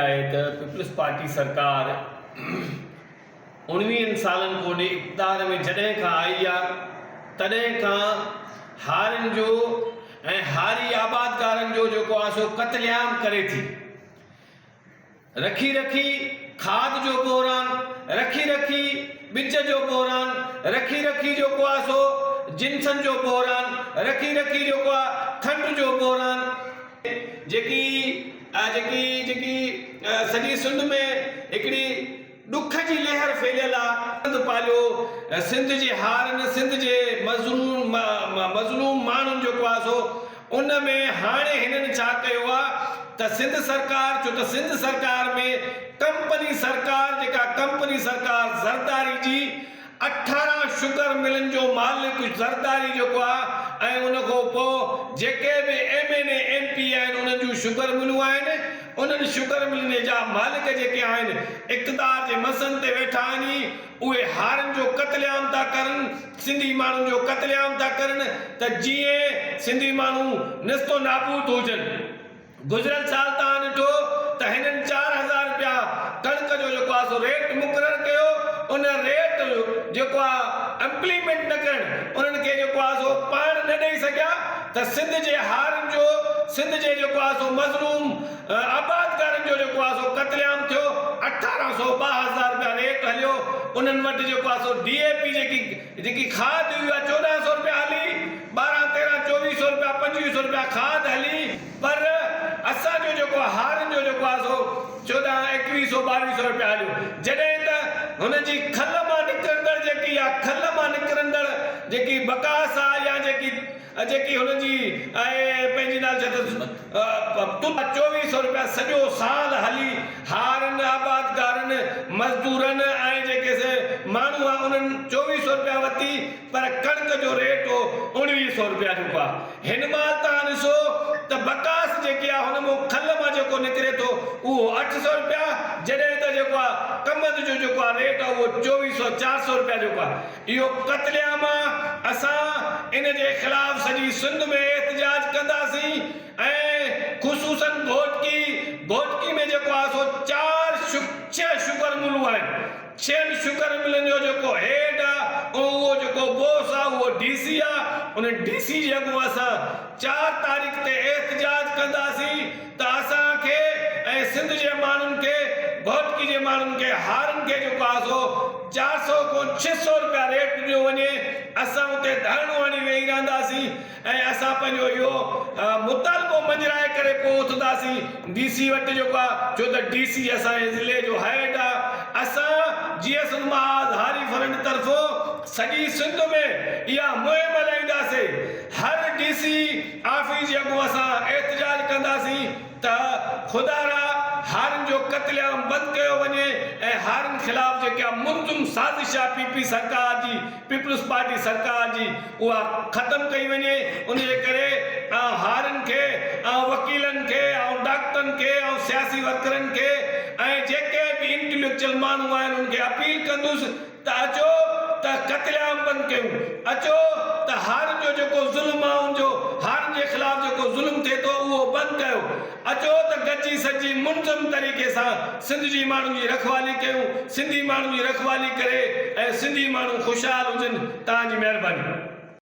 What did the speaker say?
آهي ته peoples party سرڪار اڻويهن سالن کان اقتدار ۾ جڏهن کان آئي آ تڏهن کان هارين جو ۽ هاري آبادگارن جو جيڪو آ سو قتل عام ڪري ٿي. رکي رکي کاڌ جو بحران، رکي رکي ٻج جو بحران، رکي رکي جيڪو آ سو جنسن جو بحران، رکي رکي جيڪو آ کنڊ جو بحران. جيڪي جيڪي جيڪي سڄي سنڌ ۾ هڪڙي ڏک جي لهر ڦهليل آ. سنڌ پاليو سنڌ جي هارن سنڌ جي مظلوم مظلوم ماڻهن جيڪو آ سو ان ۾ هاڻي هنن ڇا ڪيو آ ته سنڌ سرڪار ڇو ته سنڌ سرڪار ۾ ڪمپني سرڪار جيڪا ڪمپني سرڪار زرداري جي 18 شگر ملن جو مالڪ زرداري جيڪو آ ۽ ان کان پو جيڪي به M N A M P آهن انهن جون شگر ملون آهن انهن شگر ملن جا مالڪ جيڪي آهن اقتدار جي مسند تي ويٺا آهن اهي هارين جو قتل عام ٿا ڪرن سنڌي ماڻهن جو قتل عام ٿا ڪرن ته جيئن سنڌي ماڻهو نست و نابود هجن. گذريل سال توهان ڏٺو ته هنن 4000 رپيا ڪڻڪ جو جيڪو آهي سو ريٽ مقرر ڪيو ان ريٽ جيڪو آهي امپليمينٽ نه ڪرڻ انهن کي جيڪو آهي سو پاڻ نه ڏئي سگهيا ته سنڌ جي هارين جو سنڌ جي جيڪو آهي سو مظلوم آبادگارن جو جيڪو آهي سو قتل عام ٿيو 1800 2000 رپيا ريٽ هليو انهن وٽ جيڪو آهي سو ڊي اي پي جيڪي جيڪي کاڌ هئي اها 1400 رپيا هلي 12 13 24 سو رپيا 25 سو رپيا کاڌ هلي پر اسان جو جيڪو آهي هارين جو جيڪو آهي سو 14 21 سو 22 سو رپيا هليو جڏهن ته هن جي کل مان نڪرندڙ جيڪي اها کل مان نڪرندڙ جيڪي بڪاس آهي يا جيڪي جيڪي هن جي آهي پنهنجي نال ڇا اٿس 24 سو رپيا سڄو سال هلي هارين آبادگارن مزدورن ۽ جيڪي سي ماڻهو آهن انهن 24 سو رپيا ورتي پر ڪڻڪ جو ريٽ هو 19 سو رپيا جيڪو آهي هن مهل توهان ڏسو ته بڪاس جيڪي آهي هن مون کل مان جيڪو نڪري ٿو اهو 8 سو رپيا جڏهن ته جيڪو آهي ڪمند جو جيڪو آهي ريٽ آهي اهو 24 سو 4 سو رپيا جيڪو آهي اهو قتل عام آ، اسان ان جي خلاف سڄي سنڌ ۾ احتجاج ڪنداسين ۽ خصوصن گهوٽڪي، گهوٽڪي ۾ جيڪو آ سو چار ڇهه شگر ملون آهن، ڇهن شگر ملن جو جيڪو هيڊ آ اهو جيڪو بوس آ اهو ڊي سي آ، ان ڊي سي جي اڳون اسان چار تاريخ تي احتجاج ڪنداسين ته اسان کي ۽ سنڌ جي ماڻهن کي گهوٽڪي جي ماڻهن کي هارين کي جيڪو آهي سو 400 کان 600 رپيا ريٽ ڏنو وڃي اسان اتي ڌرڻو هڻي ويهي رهنداسين ۽ اسان پنهنجو اهو مطالبو مڃرائي ڪري پوء اٿنداسين ڊي سي وٽ جيڪو آهي ڇو ته ڊي سي اسان جي ضلعي جو هيڊ آهي اسان جي ايس محاذ هاري فرنٽ طرفون سڄي سنڌ ۾ اها مهم هلائينداسين هر ڊي سي آفيس جي اڳون اسان احتجاج ڪنداسين ته خدارا هارين جو قتل عام بند ڪيو وڃي ۽ هارين خلاف جيڪا منظم سازش آ پي پي سرڪار جي پيپلز پارٽي سرڪار جي اها ختم ڪئي وڃي ان جي ڪري آئون هارين کي آئون وڪيلن کي آئون ڊاڪٽرن کي آئون سياسي ورڪرن کي ۽ جيڪي به انٽليڪچل ماڻهو آهن انهن کي اپيل ڪندس ته اچو ته قتل عام بند ڪيون، اچو ته هارين جو جيڪو ظلم آ ان جو هارين جي خلاف جيڪو ظلم ٿئي ٿو اهو بند ڪيو، اچو ته گڏجي سڏجي منظم طريقي سان سنڌ جي ماڻهن جي رکوالي ڪيون، سنڌي ماڻهن جي رکوالي ڪري ۽ سنڌي ماڻهو خوشحال هجن، توهان جي مهرباني.